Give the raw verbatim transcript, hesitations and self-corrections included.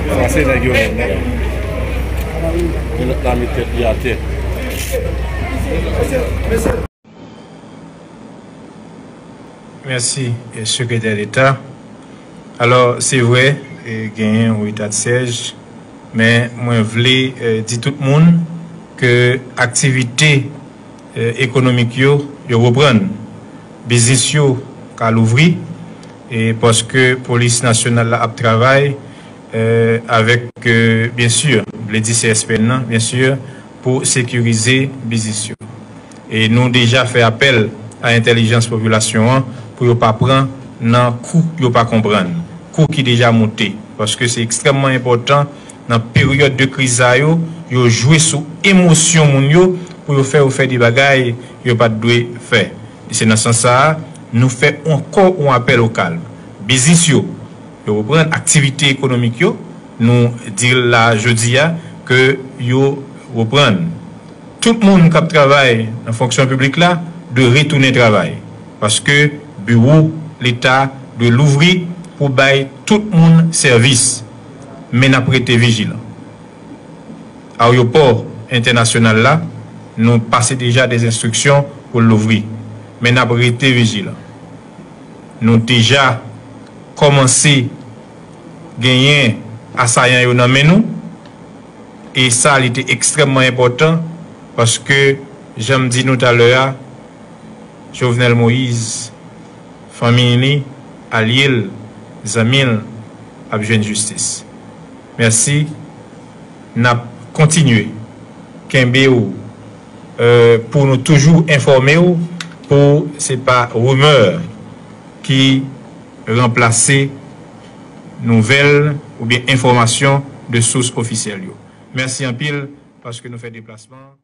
Sa se nèg yo menm, nèg. Gen lòt la met tèt li atè. Mèsi, eh, Sekretè Deta. Alò, se vre, eh, genyen yon eta de syèj, men mwen vle, eh, di tout moun ke aktivite, eh, ekonomik yo, yo reprann. Biznis yo ka louvri, e paske Polis Nasyonal la ap travay, eh, avèk, eh, byen si, m vle di C S P N nan, byen si, pou sekirize biznis yo. E nou deja fè apèl a entèlijans popilasyon an pou yo pa pran nan kou yo pa konprann, kou ki deja moute. Paske se ekstrèmman enpòtan nan peryòd de kriz sa yo, yo jwe sou emosyon moun yo pou yo fè yo fè de bagay yo pa t dwe fè. E se nan sans sa a, nou fè ankò yon apèl o kalm. Biznis yo, yo reprann aktivite ekonomik yo, nou di l la jodi a ke yo reprann. Tout moun k ap travay nan fonksyon piblik la dwe retounen travay, paske biwo Leta dwe louvri pou bay tout moun sèvis. Men n ap rete vijilan. Ayewopò entènasyonal la, nou pase deja de enstriksyon pou l louvri. Men n ap rete vijilan. Nou deja kòmanse genyen asayan yo nan men nou, e sa, li te ekstrèmman enpòtan, paske, jan m di nou talè a, Jovenel Moïse, fanmi li, alye l, zanmi l, ap jwenn jistis. Mèsi. N ap kontinye kenbe w, eh, pou nou toujou enfòme w, pou se pa rimè ki ranplase nouvèl oubyen enfòmasyon de sous ofisyèl yo. Mèsi anpil paske nou fè deplasman an.